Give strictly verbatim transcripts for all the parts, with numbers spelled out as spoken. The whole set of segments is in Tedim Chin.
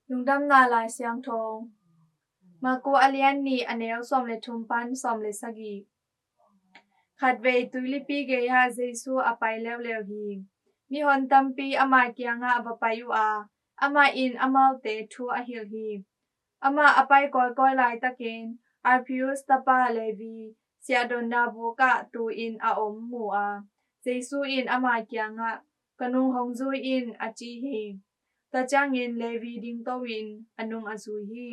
Lungdamna Lai Siangtho. Marku a lian nih, a neu sawm le thum pan sawm le sagih. Khatvei tuilipi gei-ah Jesu a pai leuleu hi. Mihon tampi ama kiangah va pai uh a, amah in amaute thu a hilh hi. Amah a pai kawikawi laitakin Alpheus tapa Levi siahdonna bukah tu-in a om mu a, Jesu in ama kiangah, "Ka nung hong zui in," a ci hi. Tua ciangin Levi dingto-in a nung a zui hi.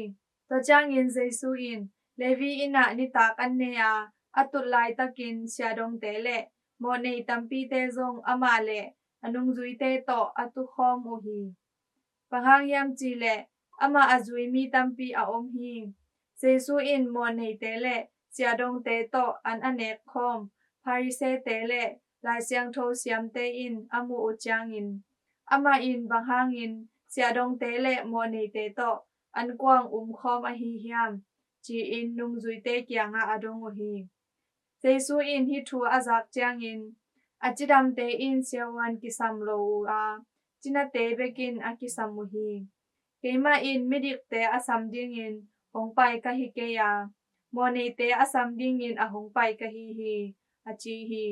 Tua ciangin Jesu in Levi inn ah nitak an ne a, a tut laitakin siahdongte le mawhnei tampite zong amah le a nungzuite tawh a tukhawm uh hi. Bang hang hiam cih leh amah a zui mi tampi a om hi. Jesu in mawhneite le siahdongte tawh an a nekkhawm Pharisee-te le Lai Siangtho siamte in a muh uh ciangin, "Amah in bang hangin siahdongte le mawhneite tawh an kuang umkhawm ahi hiam?" ci-in nungzuite kiangah a dong uh hi. Jesu in hih thu a zak ciangin, "A cidamte in siavuan kisam lo uh a, cinate bekin a kisam uh hi. Keimah in midikte a sam dingin hong pai ka hi kei a, mawhneite a sam dingin a hong pai ka hi hi," a ci hi.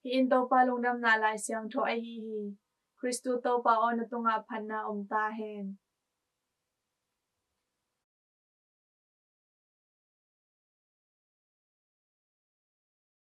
Hih in Topa Lungdamna Lai Siangtho ahi hi. Khristu Topa aw, na tungah phatna om ta hen.